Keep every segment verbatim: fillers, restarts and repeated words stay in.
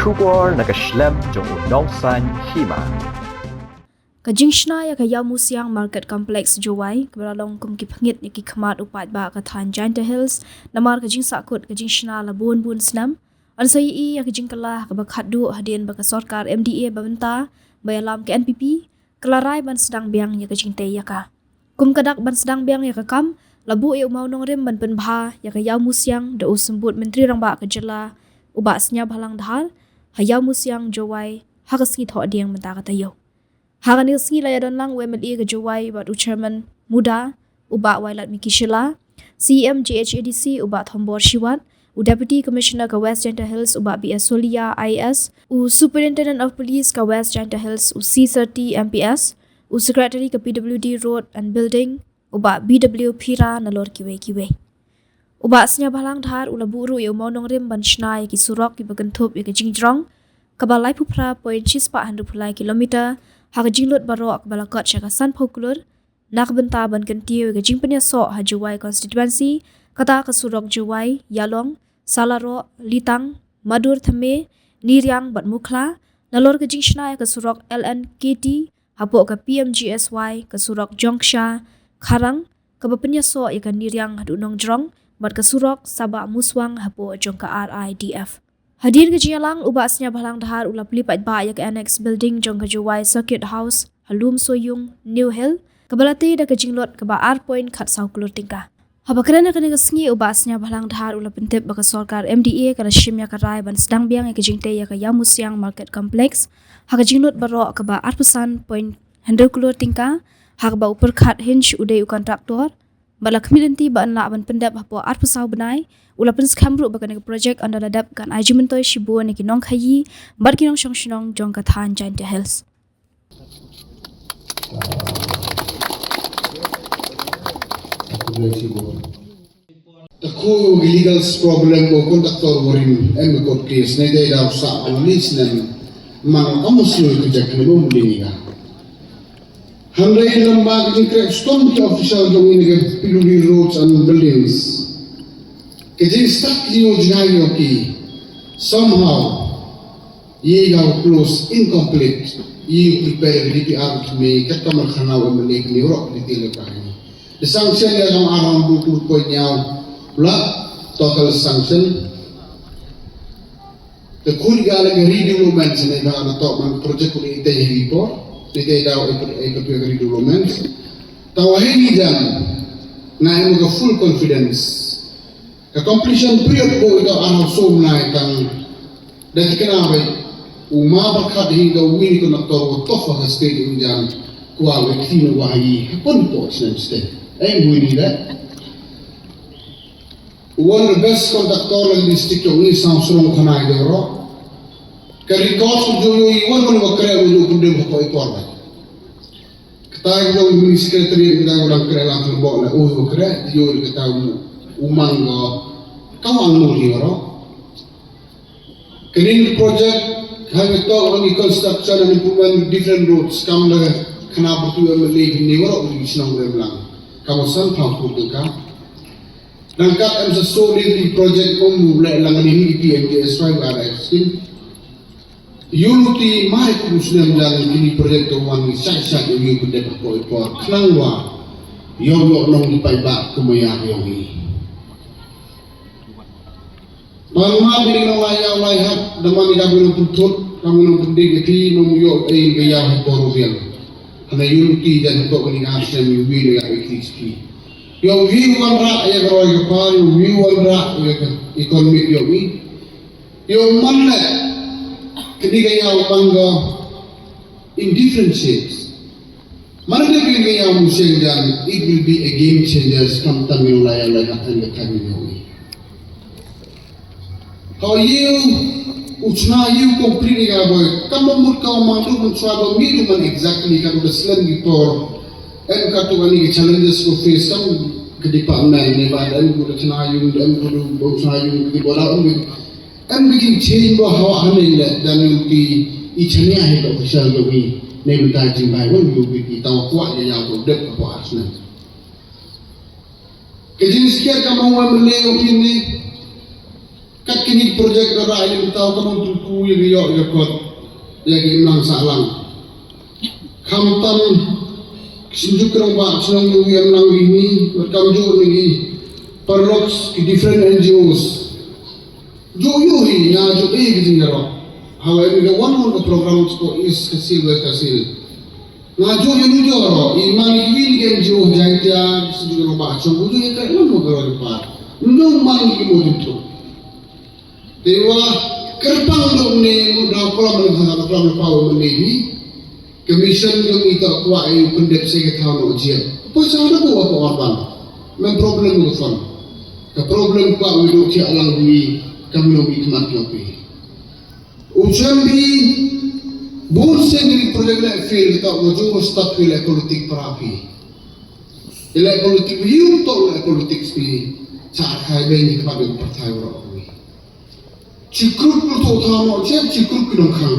Khubor na ka shlem jong u Nongsaiñ Hima. Ka jingshna ya ka Yaw Musiang Market Complex Jowai, kaba la long kum ki pyngngit ya ki khmat u paidbah ka thaiñ Jaintia Hills, namar ka jingsahkut ka jingshna la bun bun snem. Yn sa ïohi ya ka jingkylla kaba khatduh hadien ba ka sorkar M D A ba mynta, ba ïalam ka N P P, ka la rai ban sdang biang ya ka jingtei ya ka. Kum ka dak ban sdang biang ya ka kam, la buh ya u mawnongrim ban pynbha ya ka Yaw Musiang da u Symbud Myntri Rangbah ka jylla, u Bah Sniawbhalang Dhar, ha Yaw Musiang Jowai, ha ka sngi Thohdieng mynta ka taïew. Ha kane ka sngi la ïadon lang u M L A ka Jowai bad u Chairman MUDA, u Bah Wailadmiki Shylla, C E M J H A D C u Bah Thombor Shiwat, u Deputy Commissioner ka West Jaintia Hills u Bah B S Solia I A S, u Superintendent of Police ka West Jaintia Hills u C thirty M P S, u Secretary ka P W D Road and Building, u Bah B W Phira, nalor kiwei kiwei. U Bah Sniawbhalang Dhar u la buh ruh ya u mawnongrim ban shna ya ki surok kiba kynthup ya ka jingjrong, kaba laiphew phra point shispah hynriewphew lai kilometer, ha ka jinglut baroh kaba la kot sha ka sanphew klur, na ka bynta ban kyntiew ya ka jingpynïasoh ha Jowai constituency, kata ka surok Jowai, Ïalong, Salaroh, Litang, Madur Thymme, Niriang bad Mukhla, nalor ka jingshna ya ka surok L N K T, hapoh ka P M G S Y, ka surok Jongksha, Kharang, kaba pynïasoh ya ka Niriang haduh Nongjrong, bad ka surok Sabah Muswang hapoh jong ka R I D F. Hadien ka jingïalang u Bah Sniawbhalang Dhar u la plie paidbah ya ka Annex Building jong ka Jowai Circuit House, ha Lumsoyung, New Hill, kaba la tei da ka jinglut kaba ar point khatsaw klur tyngka. Haba kren ha kane ka sngi u Bah Sniawbhalang Dhar u la pyntip ba ka sorkar M D A ka la shim ya ka rai ban sdang biang ya ka jingtei ya ka Yaw Musiang Market Complex, ha ka jinglut baroh kaba arphew san point hynriew klur tyngka, ha kaba u Pyrkhat Hinge u dei u kontraktor, bad la khmih lynti ba yn lah ban pyndep hapoh arphew saw bnai, u la pynskhem ruh ba kane ka projek ynda la dep kan ai jingmyntoi shibun ya ki nongkhaii, bad ki nongshong shnong jong ka thaiñ Jaintia Hills. Te khu ki legal problem ko contractor warim em court case ne dei daw sa analysis ne man ka muslu ka jak ne bom ding ya. Hynrei lamba ka jingkrek stom ki official jong ini ka P W D Roads and Buildings. Ka jingstad ki yo jngai yo ki somehow ye yaw close incomplete, ye prepare D P R me kat kamar khana wa mele ni rok di tele ka ni. The sanction ya jong around two point yaw pla total sanction. Te khun ka la ka redevelopment ne da na to man project ko ite hi por, ite da e ko redevelopment. Tawa hi ni jan na em ka full confidence. Ka completion period ko ito around so mnai tang da tikna bai u ma ba khat hi da wini ko na to to fa ka state u jan kwa we ti no wa hi pun po snem state. Em wini da. One of the best contractor la district yong i sang srong khana i doro. Ka record ko jo yo i one man wa kre wa yo kunde wa ko i por ba. Kata ko jo i secretary kata ko dang kre lang ko bo la o wa kre yo i kata u mang ko ka wang no ni ro. Kanin project, highway talk on the construction and improvement of different roads, kam la khana bertu M L A ni warok di sinong rem lang. Kam san pang pur dengka. Dangkat em sa so di project um le lang ni P M G S Y wa scheme. Unity mai ku snem dan kini project to wan ni sai sai ni ku de ko ko khnang wa. Yo yo nong di pai ba ku maya yo ni. Pangma bini nong lai yaw lai hap, da man i da bini nong pynthut, da bini nong pyndik i ti, nong yoh ei ka yaw hap bor biang. Hana yun ti jan hap bini ngar sem yu wi le ya i ti ski. Yoh wi wan ra ya ka roi ka pa, yoh wi wan ra ya ka economic yoh wi. Yoh man le, kini ka yaw man ka in different shapes. Mana de bini ka yaw Musiang jan, it will be a game changer, kam tam yoh lai yaw lai hap, and the time yoh wi. How you, u chna you completely ka boy. Kam mut ka mang tu mut chwa ba mi tu man exactly ka tu da slem ki por. Em ka tu ani ki challenges ko face kam ka department ne ba em ko da chna you, em ko da chna you ki bora em. Em ki change ba hawa hane le dan you ki i chania he ka official do mi. Ne ba da jing bai wan you ki taw kwa ya ya ko dep ko asna. Ka jingskiat ka mong wa mele u ini. Kat kini ki project da rah i mynta kam u tu ku ya ki yoh ya kot ya ki imlang sahlang. Khamtam ki Synjuk ki Rangbah chnong ki emlang ini, wat kamjooh ini ki paralok ki different N G Os. Jooh yoh i, nga jooh i ki jingyaroh. Hawa ini ka wan wan ka program sport is ka sil wa ka sil. Nga jooh yoh nu jooh ro, i man ki win ki N G O Jaintia, ki Synjuk ki Rangbah chnong, jooh i ka wan wan ka ro pa. Nong man ki mo jooh tu. Te wa kyrpang dooh ne, mut da klam ne, klam ne paw ne ni. Ka mission yong i toh kwah i pyndep se ka thaw Nohjied. Poi sa da bu wa pa orban. Mem problem ko fon. Ka problem kwah wi dooh thiah lang wi, kam no wi khmat yong pi. U chem bi, bun se ni project le fail toh, wa jooh stop wi le politik para pi. Le politik wi u toh le politik pi. Cha khai be ni khmat yong partai wa ro wi. Chi krut pyrtuh thaw Nohjied, chi krut ki nongkhang.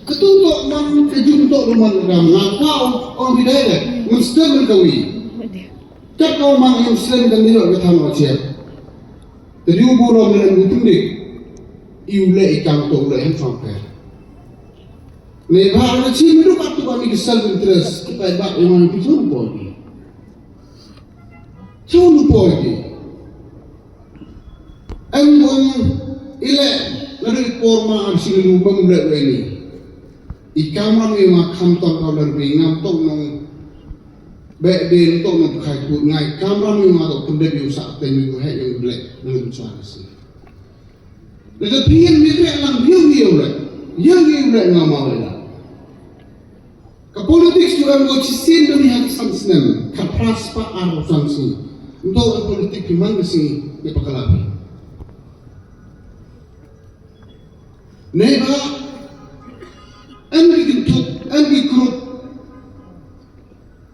Katu toh man, ka jum toh du man ka man. Nga kwah ong, ong bi dai le, ngun stem man ka wi. Kat ka man ngun stem ka ni ka thaw Nohjied. Te di u burom le ngun pyndik. I u le i kang toh u le hem fang per. Ne ba na chi mi du ka tu ka ni ki self interest, ki pai ba i man ki jum poi ki. Jum poi ki. Em bun i le, na du i por ma am sing lu bam le we ni. I kamram i ma khamtam ka le ri ngam tong nong be de tong nong khai kut ngai kamram i ma to pyndep yu sa te mi ko he yung le, le sa si. Le ka pien mi le lang yung yung le. Yung yung le ngam ma le la. Ka politics tu em ko chi sien da ni ha ka san snem, ka pras pa ar ko san snem. Ndo ka politik ki man ka sien ni pa ka labi. Nei ba, em ki kynthut, em ki group.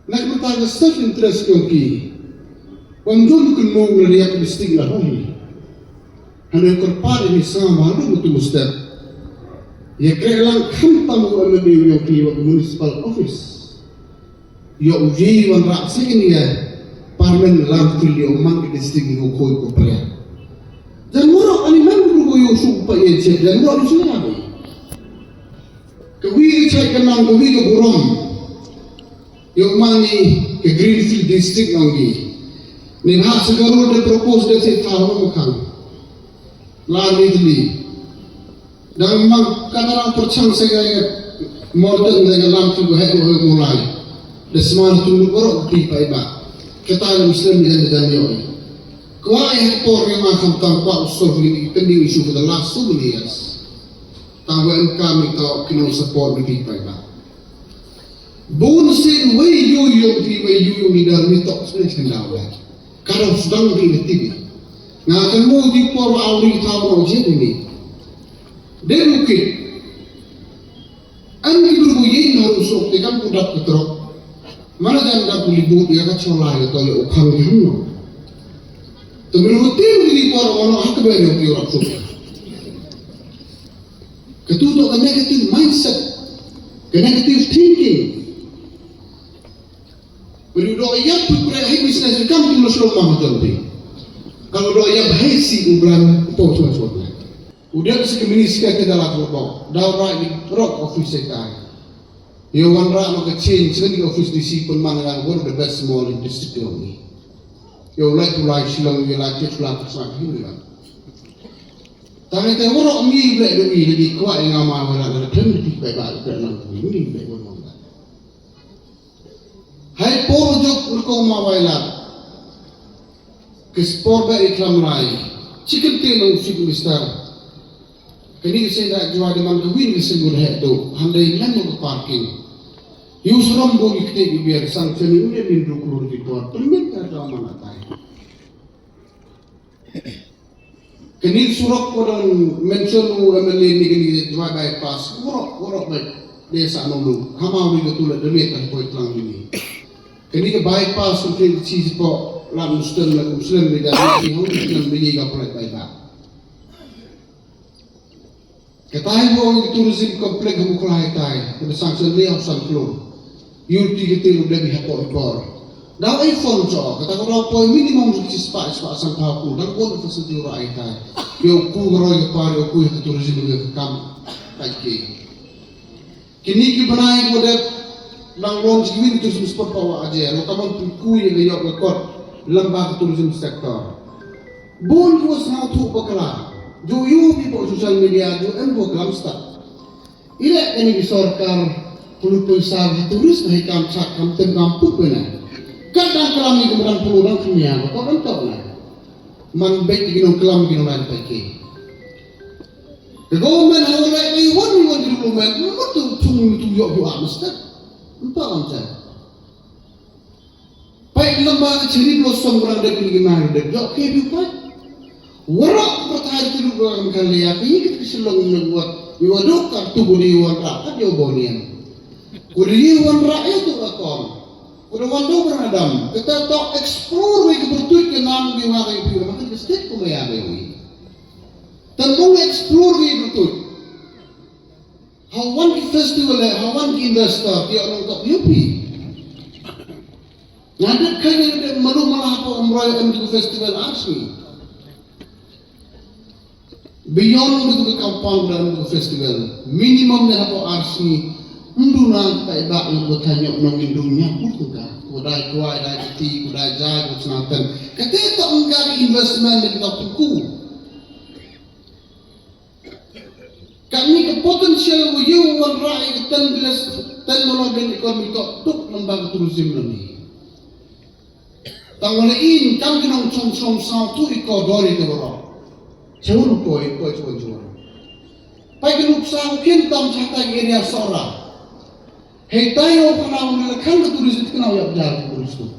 Nak mata ka self interest yong ki. Wam dum kun mo ngla riak district la hoi. Hane kyrpad ini sa malu mutu mustep. Ya kreh lang khamtam u M L A u yong ki wa municipal office. Yow ye wan rah second year. Parliament lam fil yow man ki district ni ko khoi ko pria. Jan murok ani man ko yow su pa ye che jan murok su ya. Ka wi ka chai ka nang ka wi ka burom. Yow man ni ka Greenfield District nong gi. Ni ha sa ka rule de propose de se thaw mo khang. La ni dli. Dang mang ka dang pyrchang se ga modern de ga lam tu he ko mulai. De sma tu lu borok ti pai ba. Kata Muslim ni dan dan yow. Kwah i por nga ma khamtam kwah u solve ni pending issue for the last so many years. Tang wa em kam i to ki nong support ni pi pai ba. Bun sien wei yu yong pi wei yu yong i dar mi tok sien chen da wa. Ka dong sdang di ni ti bi. Nga kan mo di por wa au ni thaw mo je ni. De lu ki. An ki bru bu yin na ru sok te kam ku dap ku trok. Mana jan dap ku libut ya ka chola ya to ya u khang ya no. Te bru ti di por wa no hak be yo ki rap sok. Katu toh ka negative mindset, ka negative thinking. Beri u doh yap pu pre hei business kam tu lo slo ma jong pi. Kalau doh yap hei si u bran po chwa chwa. U dep si ka minister ke dalam lo doh. Daw rai ni rock office kai. Yo wan ra ma ka change ni office D C pun man ngan one of the best mall in district yong ni. Yo lai tu lai Shillong, yo lai tu lai tu lai. Tang ite warok mi bre do mi lagi kwah i nga ma wala na tem di bai ba bre lang mi bre wala. Hai por jok ko ma wala. Ke sport ba i klam lai. Chicken tin nong chief minister. Kani ke sen da jwa de man ke win ke sen gun he do. Handai lang ko parking. Yu suram bo ni kete biar sang seni udah min dua puluh ribu por. Permit ka da man atai. Kani surok ko dang mention u M L A ni kani jwa bypass. Warok, warok bai. Desa nolu. Hama wi ko tulad demi ka poi tlang ni. Kani ka bypass ko kini chi po la Muslim la Muslim ni da ni hong Muslim ni ka poi bai ba. Katai bo ang tourism complex ha Mukhlai tai, ka sanction ni au san klur. Yurti ka tiru debi hapo i por. Daw e fund cho, kata ko daw poi minimum chi spah, spah san phaw klur, dang bun facility u rah i tai. Yow ku ka roi ka par, yow ku ya ka tourism ya ka kam, pait ki. Kini ki bnai ko dep, nang launch ki win tourism spot pa wa aje, ro kaman pynku ya ka yoh ka kot, lamba ka tourism sector. Bun ko sngewthuh bakla, ju yoh pi pa social media, ju em ko klam stad. Ile kani ki sorkar, pulu poisa ha tourist ha i kam chak kam tem kam pup na. Kat dang klam ni ka dang pulu dang khmia, ko kan tok na. Man beit ki nong klam ki nong lain pait ki. Ka government ha le ni wan ni wan development, mut tu thung tu yoh yoh am step. Empa am cha. Pait lamba ka chiri blossom kurang dep ni ki mar dep yoh ke bi pait. Waroh ka pyrthai tu lu ka kam ka le ya, ka yi ka Shillong ne wat, ni waduk ka tu ku di wan rah, ka di u bonian. Ku di wan rah ya tu ka kom. Ku di wan do ka adam. Kata tok explore wi ka bertuit ka nam di wa ka yu pi, ma ka state ku ma ya be wi. Tang explore wi bertuit. Ha wan ki festival eh, ha wan ki investor, ki ong tok U P. Nga dep kha ni dep malu mala hapoh Umroi em tu festival arts ni. Beyond tu ka compound em tu festival. Minimum ni hapoh arts ni. Mdu na ka ibak ni ko tanyok nong indu nya buku ka. Ko dai kwai, dai kati, ko dai jai, ko senatan. Kate to engka investment ni ka buku. Kani ka potential wa yow wan rah i ka ten billion, ten dollar billion economy to tuk lamba ka tourism lani. Tang wala in kam ki nong chong chong saw tu i ko dori te waro. Chawun ko i ko chawun chawun. Pai ka nuksa u kin tam chata ki area sora. Hei tayo ka nong ni la khang ka tourism ka nong yap jar ka tourism.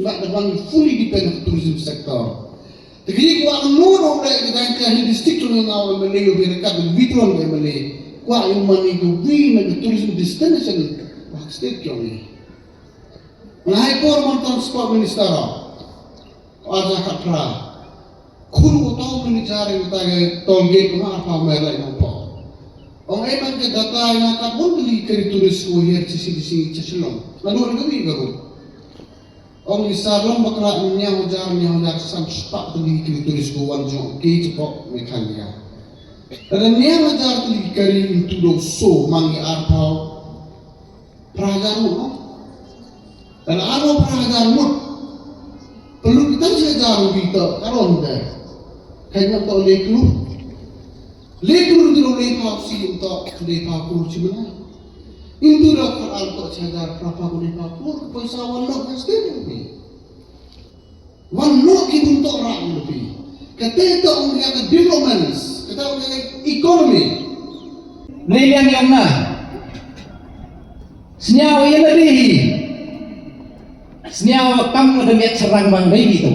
Nga da bang fully depend on tourism sector. Te ki kwah nuru re ki dang ka hi district tu nga wa mele yo bira kat witron ka mele. Kwah yung mani ko wi na ka tourism destination wa state kyong ni. Nga hai por man transport minister. Ko arja khat phra. Khun ko tau mani jare ko ta ke toll gate ko ma apa mer lai no po. Ong e man ke data nga kat bun kali kari tourist ko her chisi disi cha Shillong. Lalu ni kami ka ru. Ong i sar lom bakla nya hajar, nya hajar san spah tylli ki tourism ko wan jong ki chipok Meghalaya. Lada nya hajar tylli ki kari into do so man i ar phaw phra hajar mut. Lada ar phaw phra hajar mut. Perlu kita hajar mut kita karon de. Kanya to le klur. Le klur tu le phaw si to le phaw klur chimana. Intu da khar al to cha hajar prapa ko ne pa pur, poisa wan nok ka state ni. Wan nok ki bun to rak ni pi. Kate to ong ya ka developments, kate ong ya ka economy. Nelian yang na. Sniaw ya na di hi. Sniaw kam da miat sarang bang dai di to.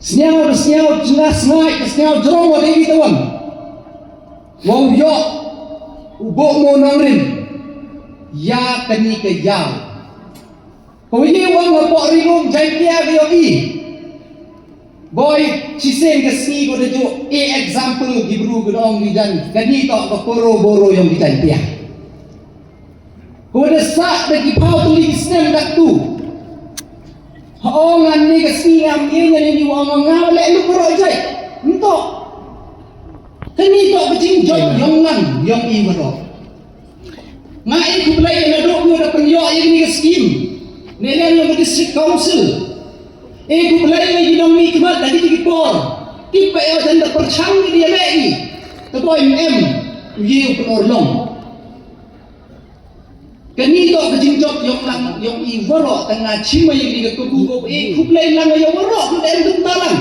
Sniaw, sniaw, jnga sngai, sniaw jrong wa dei tawan. Wow yoh, u bok mo nongrim. Ya kani ka yaw. Ko ye wang wa bok ringum jai tia ka yoh i. Boy, chiseng ka sngi ko da jo, e example ki bru ka dong ni jan, kani to ka poro boro yong ki jai tia. Ko da sah da ki phaw tylli ki snem da tu. Ha ong ani ka sngi ngam ye nga ni wa nga le lu ko ro jai. Nto. Kani to ka jingjop yong ngan yong i waroh. Nga e khublei na dok ko da pynyoh ye ni ka scheme. Ne le yong ka district council. E khublei na ki nongmihkhmat da ki por. Ki pa e jan da pyrchang ni dia le i. Ka boy em. U ye u pynor long. Kani to ka jingjop yong lang yong i waroh, tang nga chim ma yong i ka kabu ko e khublei lang yong waroh, khublei lang dum talang.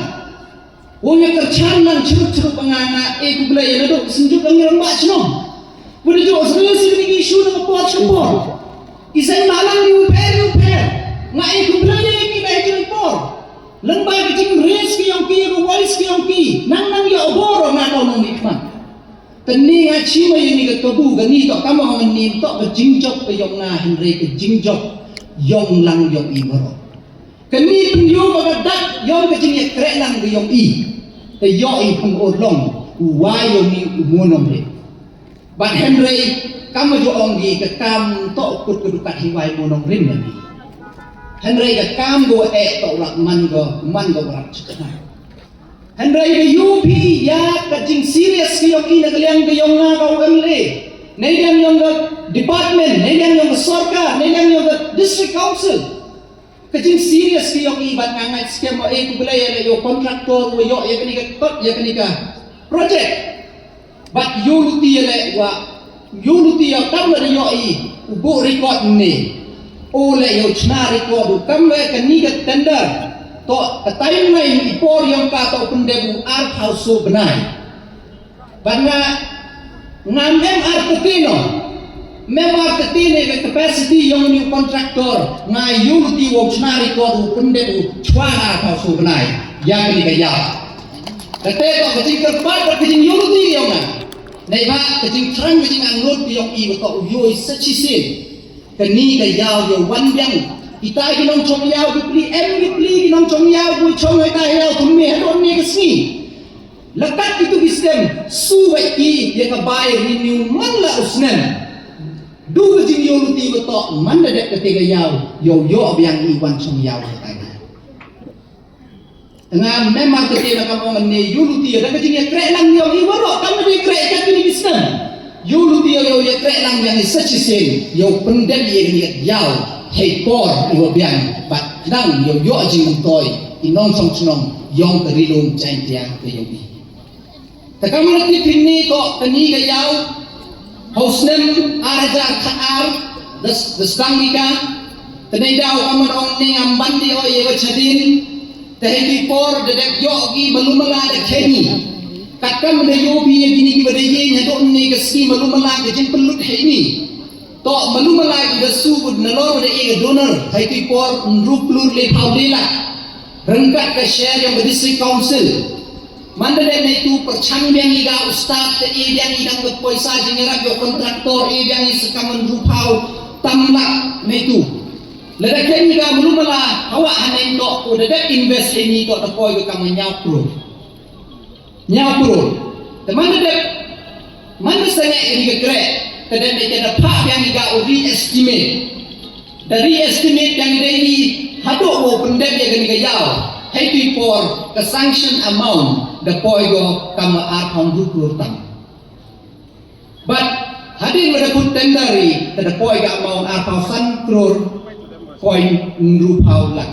Wo ya ka chan lang churuk churuk ba nga nga e khublei ya dok sinjuk lang yong ba chnong. Wo de jo sri sri ni issue na por cha por. I sai ma lang ni u pher ni u pher. Nga e khublei ya ki ba ki por. Lang ba ki jing raise ki yong ki, ya ka voice ki yong ki. Nang nang ya obor nga to nong ni khmat. Tani nga chim ma yong i ka kabu kani to, kamo nga ni to ka jingjop ka yong nga, hynrei ka jingjop yong lang yong i waroh. Kani pynyoh ba ka dak yong ka jingyakreh lang ka yong i. Te yoh i pung o long, u wai yong i u mo nongrim. Bad hynrei, kamo jo ong i ka kam to kut ka dukat hi wai mo nongrim na ni. Hynrei ka kam ko eh toh u rap man ko, man ko u rap chakna. Hynrei ka U P ya ka jing serious ka yong i na ka liang ka yong nga ka U M L A. Nei liang yong ka department, nei liang yong ka sorkar, nei liang yong ka district council. Ka jing serious ka yong i bad nga ngait skhem wa e ku blei ya le yow contractor wa yoh ya kani ka kot ya kani ka project. Bad yow luti ya le wa, yow luti ya kam la da yoh i, u buh record ne. O le yow chna record u kam le kani ka tender. Toh ka timeline i por yong ka toh pyndep u arphaw so bnai. Bad nga, nga mem ar tete no. Mem ar tete ne ka capacity yong ni u contractor. Nga yow luti wow chna record u pyndep u chwa arphaw so bnai. Ya kani ka yaw. Kate toh ka jingkyrpad bad ka jingyoh luti yong nga. Neibhah ka jingthrang ka jingangnud yong i wa toh u yoh i sa chisien. Kani ka yaw yow wan biang. Kita ki nongchong yaw ki pli, em ki pli ki nongchong yaw, ki chong hei ta yaw, thymme hadooh ne ka sngi. Lakat kitu ki snem, su wa i ya ka bai renew man la u snem. Du ka jingyoh luti wa toh, man da dep kate ka yaw, yow yoh biang i wan chong yaw hei ta yaw. Nga mem ar tete na kam ong ne yoh luti ya, da ka jingyakreh lang yong i waroh, kam da yakreh kat kini ki snem. Yoh luti ya, yow yakreh lang yang i sa chisien, yow pyndep ya kani ka yaw, hei por i wa biang, bad khnang yow yoh jingmyntoi, i nongchong chnong, yong ka Ri-loom Jaiñtia ka yong i. Te kam la tip hynne toh kani ka yaw, ha u snem ar hajar khat ar, da s-, da sdang ki ka, te neidaw kam ong ne ngam ban di o ye wa chadien, te hei tu i por da dep yoh ki malu mala da kheiñ i. Katkam da yoh phi ya kini ki wa da ye hadooh ne ka sngi malu mala ka jingpynlut heini. Toh malu mala ki da su bud nalor wa da e ka donor, hei tu i por ynru klur lephaw le lak. Ryngkat ka share yong ka District Council. Man da dep neitu pyrchang biang i ka u staff, te e biang i dang ka poisa jingyarap, yow contractor e biang i sa kam ynruphaw tam lak neitu. Lada kheiñ i ka malu mala, hawa haneng toh, u da dep invest heini toh da poi ka kam ynñiaw klur. Ynñiaw klur. Te man da dep, man da sangeh kani ka kreh, te dep ne ka da phah biang i ka u re-estimate. Da re-estimate biang i da i hadooh wow pyndep ya kani ka yaw. Hei tu i por ka sanction amount da poi ko kam wa arphaw ynru klur tam. Bad hadien wa da khut tender i, te da poi ka amount arphaw san klur point ynruphaw lak.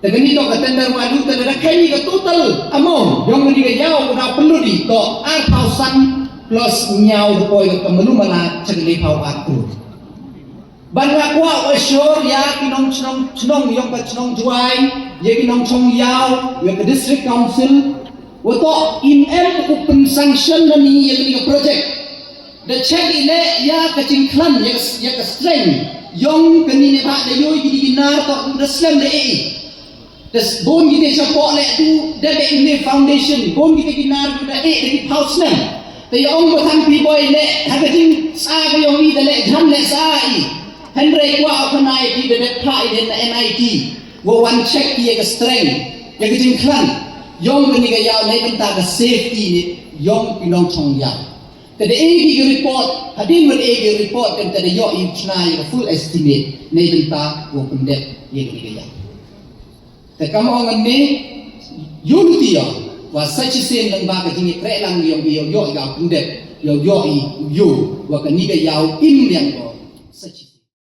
Te kani toh ka tender wa du, te da kheiñ i ka total amount yong kani ka yaw wa da pynlut i toh arphaw san plus ynñiaw, da poi ka malu mala cha ka lephaw ar klur. Ban nga kwah wa assure ya ki nongchnong, chnong yong ka chnong Jwai, ya ki nongchong yaw, ya ka District Council, wa toh im em u pynsanction na ni ya kani ka project. Da check i le ya ka jingkhlan, ya ka, ya ka strength yong kani, neibhah da yoh i kini ki nar toh da slem da e i. Te bun kite chapoh le du, da dep i ne foundation, bun kite ki nar du da e da ki phaw snem. Te ya ong ba than phi boi le, ha ka jingsa ka yong i da le, jhan le sa i. Hynrei kwah u khana ya phi da dep phah i de na N I T. Wa wan check ya ka strength, ya ka jingkhlan yong kani ka yaw, neibynta ka safety ne yong ki nongchong yaw. Te da e ki ka report, hadien wa da e ki ka report, kan te da yoh i u chna ya ka full estimate, neibynta wow pyndep ya kani ka yaw. Te kam ong ne, yoh luti ya, wa sa chisien lang ba ka jingyakreh lang yong i yow yoh i ka pyndep, yow yoh i u yoh, wa kani ka yaw im liang ko,